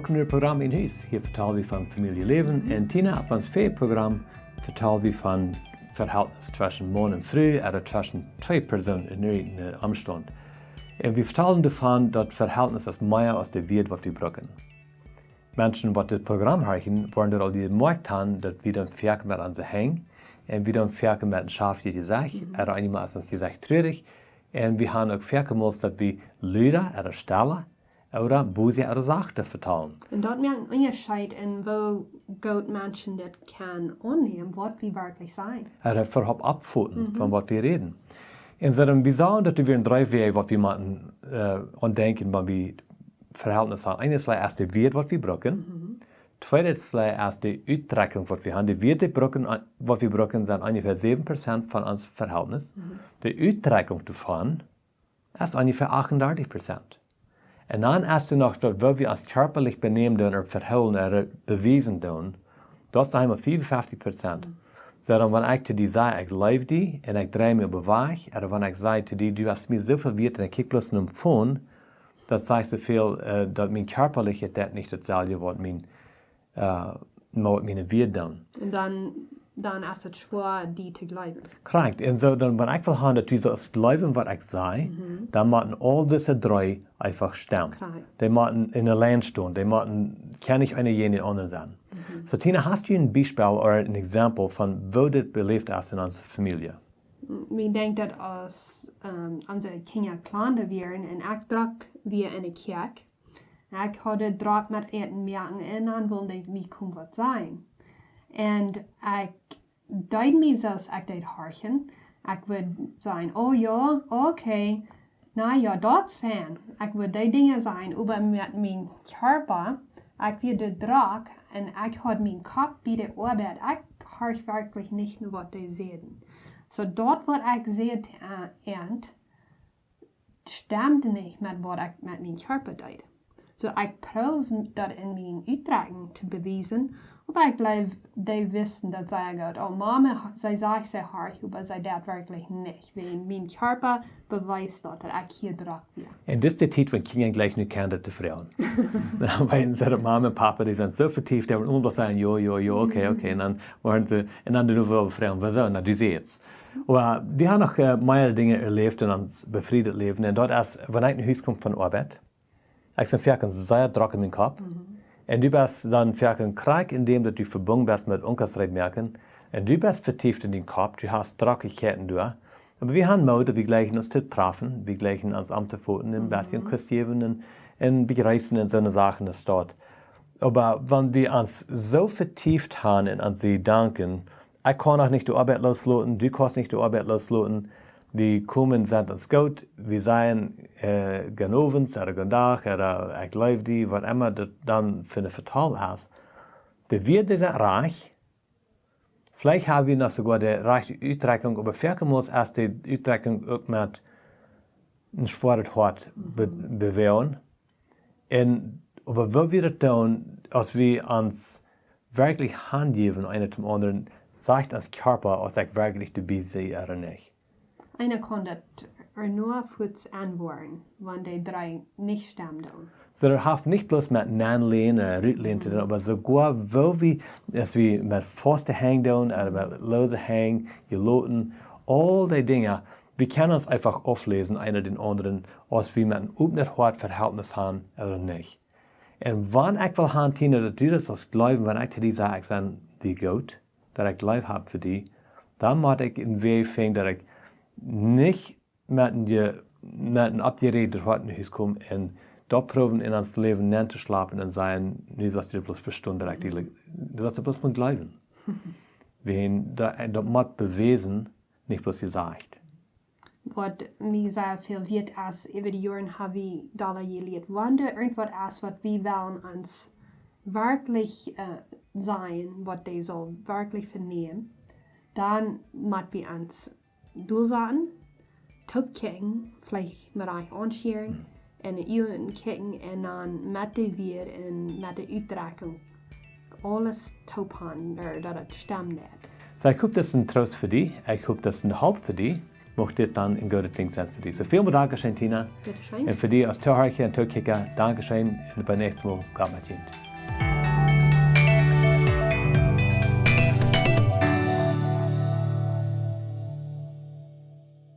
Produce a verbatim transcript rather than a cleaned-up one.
Welkom no daut Program Mien Hus. Hia vetal wie von Famieljeläwen. Un Tina, opp ons väajet Program vetal wie von Verhältnis tweschen Maun un Fru, ooda tweschen twee Persoonen en irjent een Omstaunt. Un wie vetalden doavon, daut Verhältnis es mea aus de Wieed, waut wie brucken. Menschen, waut dit Program horchen, woaren daut aul jemoakjt han, daut wie dan foaken met onse Henj, un wie dan foaken met een schaftjet Jesecht, ooda eenjemol es ons Jesecht trurich, un wie han uk foaken mol, daut wie luda ooda stella ooda bosja ooda sachta vetalen. Un daut moakt een Unjascheet en woo goot Menschen dit kjennen aunnämen, waut wie werkjlich sajen. Ooda äwahaupt oppfoten von waut wie räden. Un soo, wie sagen, daut doa wieren dree Wäaj, waut wie motten, äh, aun denkjen, wan wie Verhältnis han. Eent es de Wieed, waut wie brucken. Tweedet es de Utdrekjunk, waut wie han. De Wieed, dee brucken, waut wie brucken, sent onjefäa säwen Prozent von ons Verhältnis. De Utdrekjunk doavon es onjefäa achtundartich Prozent. Un dan es doa noch daut, woo wie ons kjarpalich benämen doonen ooda vehoolen ooda bewiesen doonen. Daut sent mau fiefunfeftich Prozent. Soo dan, wan ekj to die saj, ekj leew die, un ekj drei mie opp de Wajch, ooda wan ekj saj to die, du best mie soo väl wieet, un ekj kjikj bloos nom Phone, daut sajcht soo väl, äh, daut mien kjarpalich daut nich daut selwje woat, mien äh, mau miene Wieed doonen. Un dan, dan es et schwoa, die to jleewen. Korrekt. Un soo, dan, wan ekj well han, daut du soo jleefst, waut ekj saj, dan motten aul dise dree eefach stemmen. Korrekt. Dee motten en de Lien stonen. Dee motten, kaun nich eena jäajen dän aundren sennen. Soo, Tina, hast du een Biespel ooda een Exempel von woo dit beläft es en onse Famielje? Ekj denkj daut aus, ähm, onse Kjinja kjlien wieren un ekj drock wia enne Kjäakj, ekj haud daut drock met Äten moaken un dan wullen dee mie kjennen waut sajen. Un ekj deed mie soo aus ekj deed horchen. Ekj wudd sajen, "Oh jo, okay. Na jo, daut es fein." Ekj wudd dee Dinja sajen, oba met mien Kjarpa, ekj wia daut drock un ekj haud mien Kopp bie de Oabeit. Ekj horcht werkjlich nich no waut dee säden. Soo daut waut ekj säd, äh, an, stemd nich met waut ekj met mien Kjarpa deed. Soo, ekj proowd daut en miene Utdrekjunk to bewiesen, oba ekj jleew, dee wisten daut sea goot. "Oh, Mama, see sajcht, see horcht, oba see deit werkjlich nich. Wan mien Kjarpa bewiest daut, daut ekj hia drock wia." Un dit es de Tiet, wan Kjinja jlikj nu kjennen daut to froagen. Wiels see, Mama un Papa, dee sent soo vetieft, dee woaren emma bloos sajen, "Jo, jo, jo, okay, okay." Un dan woaren see, un dan doonen wie froagen, "Wuasoo?" "Na, du sajchst." Oba wie haben noch, äh, mea Dinja erläft en ons befriedet Läwen. Un daut es, wan ekj no Hus kom von Oabeit, ekj sie foaken sea drock en mienen Kopp. Un du best dan foaken krakjt en däm, daut du vebungen best met Onkelschaften moaken. Un du best vetieft en dienen Kopp, du hast Drockigkeiten doa. Oba wie haben Moot, wie jlikjen ons to trafen, wie jlikjen ons auntofoten, een bät Kuss jäwen un, un bejreessen un soone Sachen aus daut. Oba wan wie ons soo vetieft haben en onse Jedanken, ekj kaun noch nich de Oabeit loosloten, du kaust nich de Oabeit loosloten. Wie komen, sent ons goot, wie sajen, äh, "Gonen Owent", ooda "Gonen Dach", ooda "Ekj leew die", waut emma daut dan fa een Vetal es. De Wieed sent rajcht. Veleicht haben wie noch soogoa de rajchte Utdrekjunk, oba foaken mol es de Utdrekjunk uk met een schwoaret Hoat be-, bewäajen. Un, oba woo wie daut doonen, aus wie ons werkjlich hanjäwen, eena däm aundren, sajcht ons Kjarpa, aus ekj werkjlich doabie sie ooda nich. Eena kaun daut ea fuaz aunwoaren, wan dee dree nich stemmen doonen. Soo, daut haft nich bloos met Nennlien, äh, Rutlien to doonen, oba soogoa, woo wie, aus wie met fauste Henj doonen, ooda met loose Henj, jeloten, aul dee Dinja, wie kjennen ons eefach aufläsen, eena dän aundren, aus wie met een opnet Hoat Verhältnis haben ooda nich. Un wan ekj well haben, Tina, daut du daut saust jleewen, wan ekj to die saj, ekj sie die goot, daut ekj leew hab fa die, dan mott ekj een Wajch finjen, daut ekj nich met een je-, met een oppjeräajdet Hoat no Hus kom un daut proowen en ons Läwen nenn to schlapen un sajen, "Nu hast du bloos vestonen, daut ekj die le-, du hast bloos mott jleewen." Wan daut, daut mott bewäsen, nich bloos jesajcht. Waut mie sea väl wieet es, äwa de Joaren hab wie doa jelieet, wan doa irjentwaut es, waut wie wellen ons werkjlich, äh, sajen, waut dee saul werkjlich venämen, dan mott wie ons dolsaten, toopkjikjen, veleicht met eenem aunschieren, en de Uagen kjikjen un dan met de Wieed un met de Utdrekjunk aules toop han, daut et stemmen deit. Soo, ekj hop, daut es een Troost fa die. Ekj hop, daut es een Help fa die. Mucht dit dan een goodet Dinkj sennen fa die. Soo, välmol Dankscheen, Tina. Un fa die aus Toohorcha un Tookjikja, Dankscheen un bat näakjstet Mol, Gott met junt.